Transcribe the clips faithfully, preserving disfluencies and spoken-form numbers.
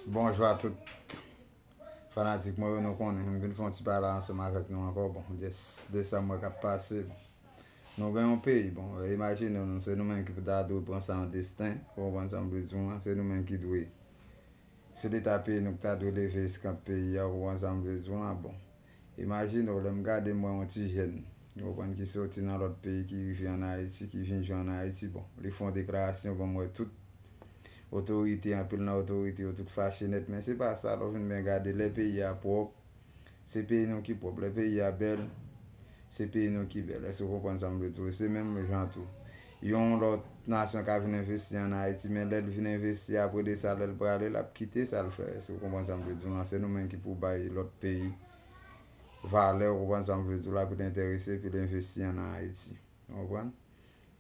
Bonjou a tout fanatik mwen yo, nou konnen, m vin fè yon ti pale ansanm avèk nou ankò. Bon, yes, de sa m wè k ap pase. Bon. Nou gen yon peyi, bon, imajine w, se nou menm ki pou ta dwe pran sa an desten, ou konprann sa m vle di w lan, se nou menm ki dwe. Se leta peyi nou ki ta dwe leve eskanp peyi a, ou konprann sa m vle di w lan, bon. Imajine w, lè m gade m wè yon ti jèn, ou konprann, ki soti nan lòt peyi, ki rive ann Ayiti, ki vin jwe ann Ayiti, bon, li fè yon deklarasyon, bon, m wè tout otorite, anpil nan otorite yo tout fache nèt, men se pa sa, lè w vin byen gade, lè peyi a pwòp, se peyi nou ki pwòp, lè peyi a bèl, se peyi nou ki bèl. Èske w konprann sa m vle di w? Se menm jan tou. Yon lòt nasyon ka vin envesti ann Ayiti, men lè l vin envesti, apre de sa, lè l prale, l ap kite sa l fè. Èske w konprann sa m vle di w lan? Se nou menm ki pou bay lòt peyi valè, ou konprann sa m vle di w la, pou l enterese, epi l envesti ann Ayiti. Ou konprann?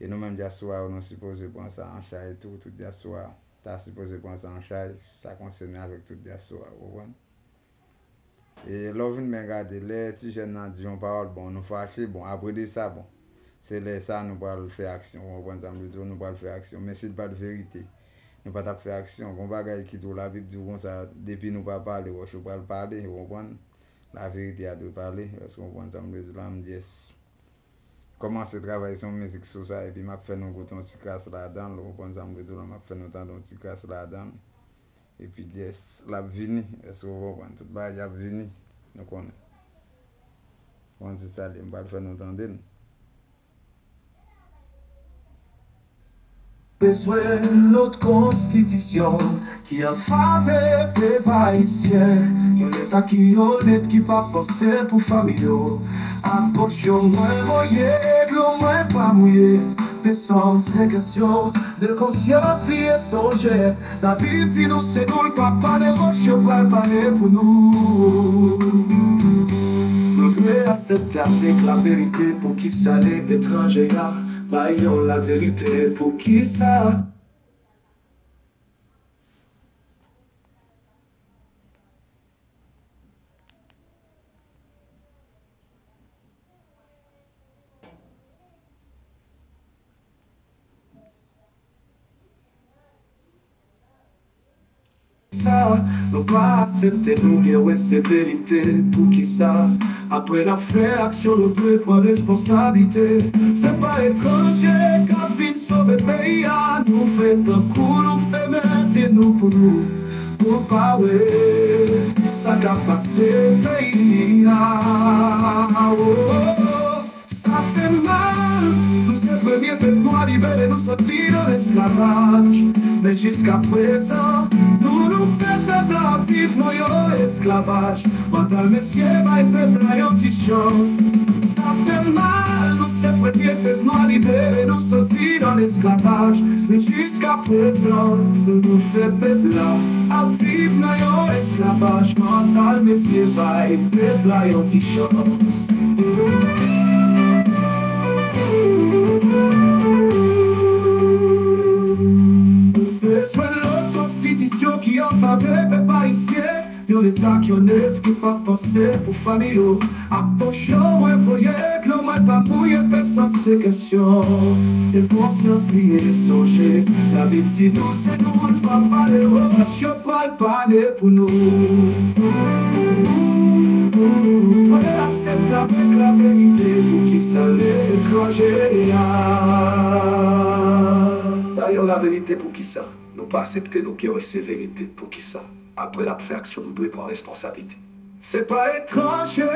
E nou menm dyaspora yo, nou sipoze pran sa an chaj tou, tout dyaspora ta sipoze pran sa an chaj, sa konsène avèk tout dyaspora, ou konprann? E lè w vin byen gade, lè ti jèn nan di yon pawòl, bon, nou fache, bon, apre de sa, bon, se lè sa nou pral fè aksyon, ou konprann sa m vle di w, nou pral fè aksyon. Men si l pa t verite, nou pa t ap fè aksyon. Gon bagay ki di w, Labib di w konsa, depi nou pa pale, wòch yo pral pale, ou konprann? Laverite a dwe pale, èske w konprann sa m vle di w la? M di yes. Kòmanse travay sou yon mizik sou sa, epi m ap fè nou goute yon ti kras ladan l, ou konprann sa m vle di w la, m ap fè nou tande yon ti kras ladan l. Epi yes, l ap vini, èske w konprann? Tout bagay ap vini, nou konnen. Yon ti salye, m pral fè nou tande l. Bezwen lòt konstitisyon ki an favè pèp ayisyen. Yon leta ki onèt, ki pa panse pou fanmi yo. Ak pòch yo mwen voye, dlo mwen pa mouye. Pèsonn se kesyon de konsyans li e sonje. Labib di nou se nou l pa pale, wòch yo pral pale pou nou. Nou dwe aksepte avèk laverite. Poukisa leta etranje a bay yon laverite? Poukisa? Sa, nou pa aksepte, nou byen wè se verite. Poukisa? Apre n ap fè aksyon, nou dwe pran responsablite. Se pa etranje k ap vin sove peyi a. Nou fè tankou nou fèmen zye nou pou nou, nou pa wè sa k ap pase peyi a. Oh, oh, oh. Sa fè mal, nou se premye pèp nwa libere nou soti nan lesklavaj. Men jiskaprezan, nou, nou fè pèp la ap viv nan yon esklavaj mantal. Mesye, bay pèp la yon ti chans. Sa fè mal, nou se premye pèp nwa libere nou soti nan lesklavaj. Men jiskaprezan, nou, nou fè pèp la ap viv nan yon esklavaj mantal. Mesye, bay pèp la yon ti chans. Bezwen lòt konstitisyon ki an favè pèp ayisyen. Yon leta ki onèt, ki pa panse pou fanmi yo. Ak pòch yo mwen voye, dlo mwen pa mouye, pèsonn se kesyon de konsyans li e sonje. Labib di nou se nou l pa pale, wòch yo pral pale pou nou. Mwen aksepte avèk laverite. Poukisa letranje a bay yon laverite? Poukisa? Nou pa aksepte, nou byen wè se verite. Poukisa? Apre n ap fè aksyon, nou dwe pran responsablite. Se pa etranje